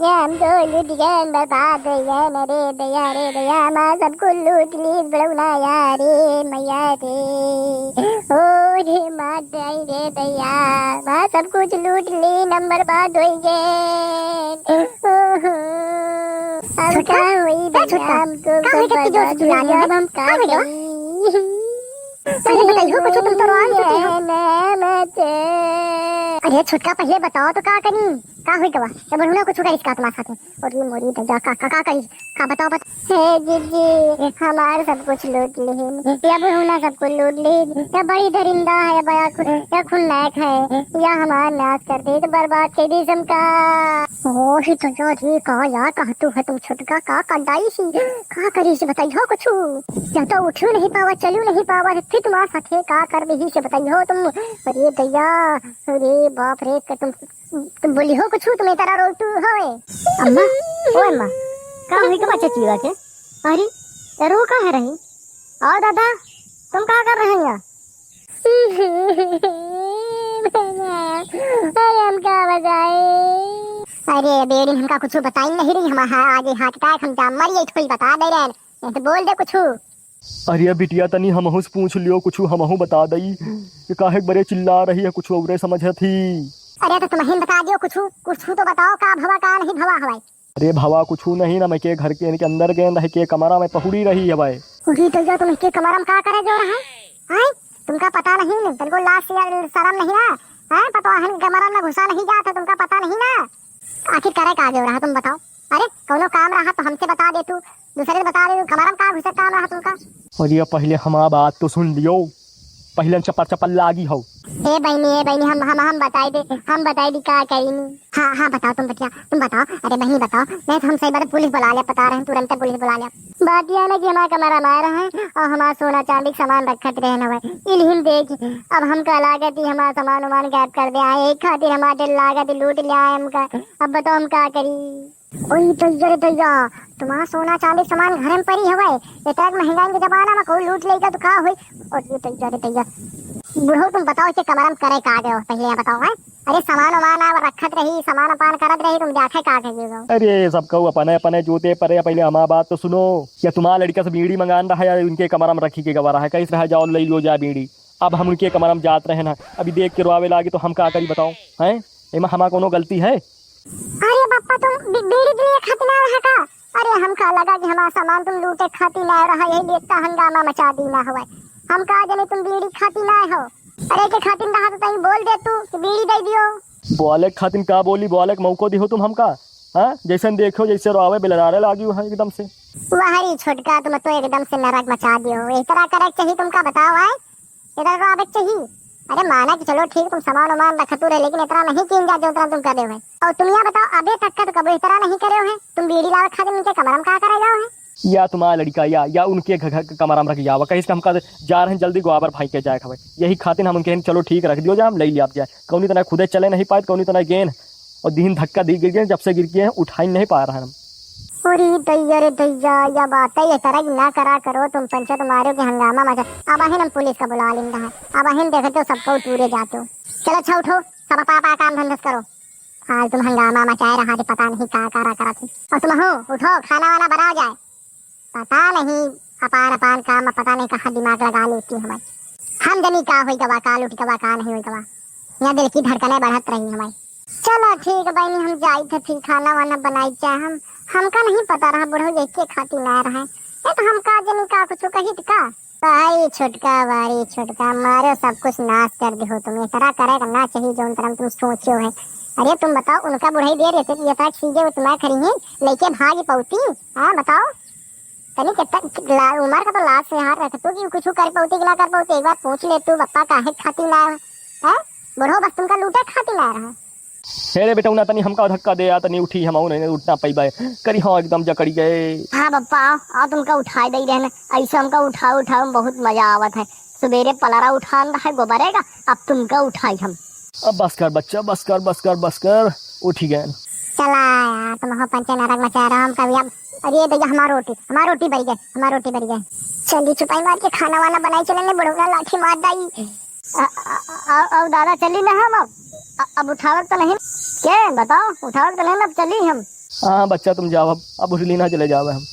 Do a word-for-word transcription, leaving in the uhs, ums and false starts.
हम तो लूट गए, बर्बाद हो गए न रे दया, रे दया, माँ सब कुछ लूट ली बुढ़ौना यार रे, मैया रे। ओ रे माँ दई रे दया, माँ सब कुछ लूट ली, हम बर्बाद हो गए। ओहो, अब छोटका, का होई ए दया, छोटका, हम तो का होई सब इतनी जोर से बर्बाद हो चिल्ला रहे गए, हो? अब हम का का होई गवा? करी? पहिले बताइहो कुछ, तुम तो रोआ नहीं सकती हो। अरे छोटका, पहिले बताओ तो का करी? का होई गवा? ये बुढ़ऊ ना कुछ करिस का तुम्हारे साथ में? अरे मोरी दया, का, का, का करिस? का बताओ, बता। हे जीजी, हमार सब कुछ लूट लिहिन। या बुढ़ऊ ना सब कुछ लूट लिहिन। या बड़ी दरिंदा है, या बड़ा खु-, या खुन्नैक है। या हमार नाश कर दे, तो बर्बाद कर दी हमका। ओ ही तो जो रे, का या कहतू है तुम छोटका, का कंडाई सी? का करिस बताइहो कुछ? या तो उठू नहीं पावा, चलू नहीं पावा, फिर तुम्हारे साथे का कर रही से बताइहो तुम? अरे दया, अरे बाप रे, क-, तुम, तुम बोली हो कुछ, तुम इतना रोतू हो? अम्मा, ओ अम्मा, का हुई का बच्चा चीवा के? अरे, ए रो का है रही? आओ दादा, तुम का कर रहे हैं यहाँ? अरे हम का बताए? अरे बेड़ी, हमका कुछ बताई नहीं रही, हम हा-, आगे हाथ का हम जाम मरिए, थोड़ी बता दे रहे हैं, नहीं तो बोल दे कुछ। अरे बिटिया, तनी हमहू से पूछ लियो कुछ, हमहू बता दई। ये काहे बरे चिल्ला रही है, कुछ औरे समझत ही। अरे तो तुमहिन बता दियो कुछ, कुछ तो बताओ, का भवा का नहीं भवा हवाई। अरे भवा कुछ नहीं ना, मैं के घर के, इनके अंदर गए रहे, के कमरा में पहुड़ी रही है भाई। उठी तो तुम के कमरा में का करे जो रहा है? हैं? तुमका पता नहीं, तुमको लाज से शर्म नहीं ना? हैं? पतवाहन के कमरा में घुसा नहीं जाता, तुमका पता नहीं ना? आखिर करे का जो रहा, तुम बताओ। अरे, कौनो काम रहा तो हमसे बता दे तू, दूसरे से बता दे तू, कमरा में का घुसे काम रहा तुमका? अरे, पहिले हमार बात तो सुन लियो, पहिले चपल चपल लागी हो। ए बहिनी, ए बहिनी, हम, हम, हम बताई दे, हम बताई दे का करीनी। हाँ, हाँ, बताओ तुम बतिया, तुम बताओ, अरे बहिनी बताओ, नहीं तो हम सही बात पुलिस बुला ले, बता रहे हैं, तुरंत पुलिस बुला ले। बात यह ना कि हमारा कमरा में आए रहे हैं और हमारा सोना चांदी के सामान रखत रहे न भाई, इलहिन देख, अब हमका लागत ही हमारा सामान उमान गायब कर दे आए, एक खातिर हमारा दिल लागत ही लूट ले आए हमका। अब बताओ हम का करी? ओई दैया रे दैया, तुम्हारा सोना चांदी सामान घर में पड़ी हवे, इतना महंगाई के जमाना में कोई लूट लेगा तो का होई? और ये दैया रे दैया, बुढ़ऊ तुम बताओ इसे कमरा में करे का गए हो, पहले ये बताओ, हैं? अरे सामान वामान आप रखत रही, सामान अपान करत रही, तुम जाते का कहिए गो? अरे सबका अपने अपने जूते परे, पहले हमारा बात तो सुनो। या तुम्हारा लड़का से बीड़ी मंगान रहा है, उनके कमरा में रखी के गवा रहा है, कहिस रहा जाओ ले लियो जा बीड़ी। अब हम उनके कमरा में जात रहे ना, अभी देख के रोआवे लागी तो हम का करी बताओ, हैं? एमा हमार कोनो गलती है? अरे बाप्पा, तुम बी-, बीड़ी पिए खातिर ना रहा का? अरे हमका लगा कि हमारा सामान तुम लूटे खातिर ना रहा, यही लिए इतना हंगामा मचा दी ना हवे। हम का जाने तुम बीड़ी खातिर ना हो। अरे के खातिर रहा तो तहीं बोल दे तू कि बीड़ी दे दियो। बोले खातिर का बोली, बोले के मौको दिहो तुम हमका, हाँ? जैसन देखो जैसे रोआवे बिलरारे लागी है एकदम से। वाह रे छोटका, तुम तो एकदम से नरक मचा दियो। इस तरह करे के चाहिए तुमका, बताओ आए? इधर को आवे के चाहिए। अरे माना कि चलो ठीक, तुम सामान वामान रखतू रहे, लेकिन इतना नहीं कीन जा जो इतना तुम करे हो। और तुम या बताओ, अबे तक का तो कबो इस तरह नहीं करे हो, तुम बीड़ी लावे खातिर उनके कमरा में का करे जाओ है? या तुम्हारा लड़का या, या उनके घ-, घ-, कमरा में रख जावा, कहिस कि हमका जा रहे हैं जल्दी गोबर भाई के जाए खबे, यही खातिर हम उनके चलो ठीक रख दियो जा, हम ले लिया जाए। कौनी तना खुदे चले नहीं पाए, कौनी तना गेन और दीन धक्का दी गिर गए, जब से गिर गए हैं उठाई नहीं पा रहे हैं हम। अरे दैया रे दैया, या बात है, ये तरह की ना करा करो तुम, पंचर मारो के हंगामा मचा। अब अहिन हम पुलिस का बुला लेंगे है, अब अहिन देखे तो सबको टूरे जाते हो। चलो अच्छा उठो, सब अपना अपना काम धंधा करो। आज तुम हंगामा मचाए रहा थे, पता नहीं का करा करा थे। और तुम हो उठो, खाना वाना बनाओ जाए। पता नहीं अपान अपान काम में पता नहीं कहाँ दिमाग लगा लेती हमारी। हम जनी का होई गवा, का लूट गवा, का नहीं होई गवा। यहाँ दिल की धड़कनें बढ़त रही हमारी। चलो ठीक है बहनी, हम जाई थे फिर खाना वाना बनाई चाहे हम। हमका नहीं पता रहा बुढ़ऊ यही के खातिर ना रहा है। ये तो हमका जनी का कुछ कही थी का? भाई छोटका, बारी छोटका, मारो सब कुछ नाश कर दे हो तुम। इस तरह करे करना चाहिए जो तरह तुम सोचो है। अरे तुम बताओ, उनका बुढ़ाई दे रहे थे, ये तरह चीजें वो तुम्हारे खड़ी हैं, लेके भाग पौती। हाँ बताओ, तनी कितना ला-, उम्र का तो लाज से हार रहे थे तू कि कुछ कर पौती कि ना कर पौती। एक बार पूछ ले तू, बप्पा काहे खाती ना है? हैं? बुढ़ो बस तुमका लूटे खाती ना रहा। हे रे बेटौना, तनी हमका धक्का दे या, तनी उठी, हम नहीं उठना पैबे। करी हाँ, एकदम जकड़ी गए। हाँ बप्पा, आओ, आओ, तुमका उठाई दई रहना। ऐसे हमका उठाओ, उठाओ, बहुत मजा आवत है। सुबेरे पलरा उठान रहा है गोबरे का, अब तुमका उठाई हम। अब बस कर बच्चा, बस कर, बस कर, बस कर, उठी गए। चला यार, तुम हो पंचे नरक मचा रहा हम कभी अब। अरे भैया, हमार रोटी, हमार रोटी बरी गए, हमार रोटी बरी गए। चली चुपाई मार के खाना वाना बनाई चलेंगे, बुढ़ौना लाठी मार दाई। अ-, अ-, अ-, अ-, अब दादा चली ना हम अब। अ-, अब उठावत तो नहीं। के बताओ, उठाओ तो लेना, अब चली हम। हाँ, हाँ, बच्चा, तुम जाओ, अब, अब उठली ना, चले जाओ हम।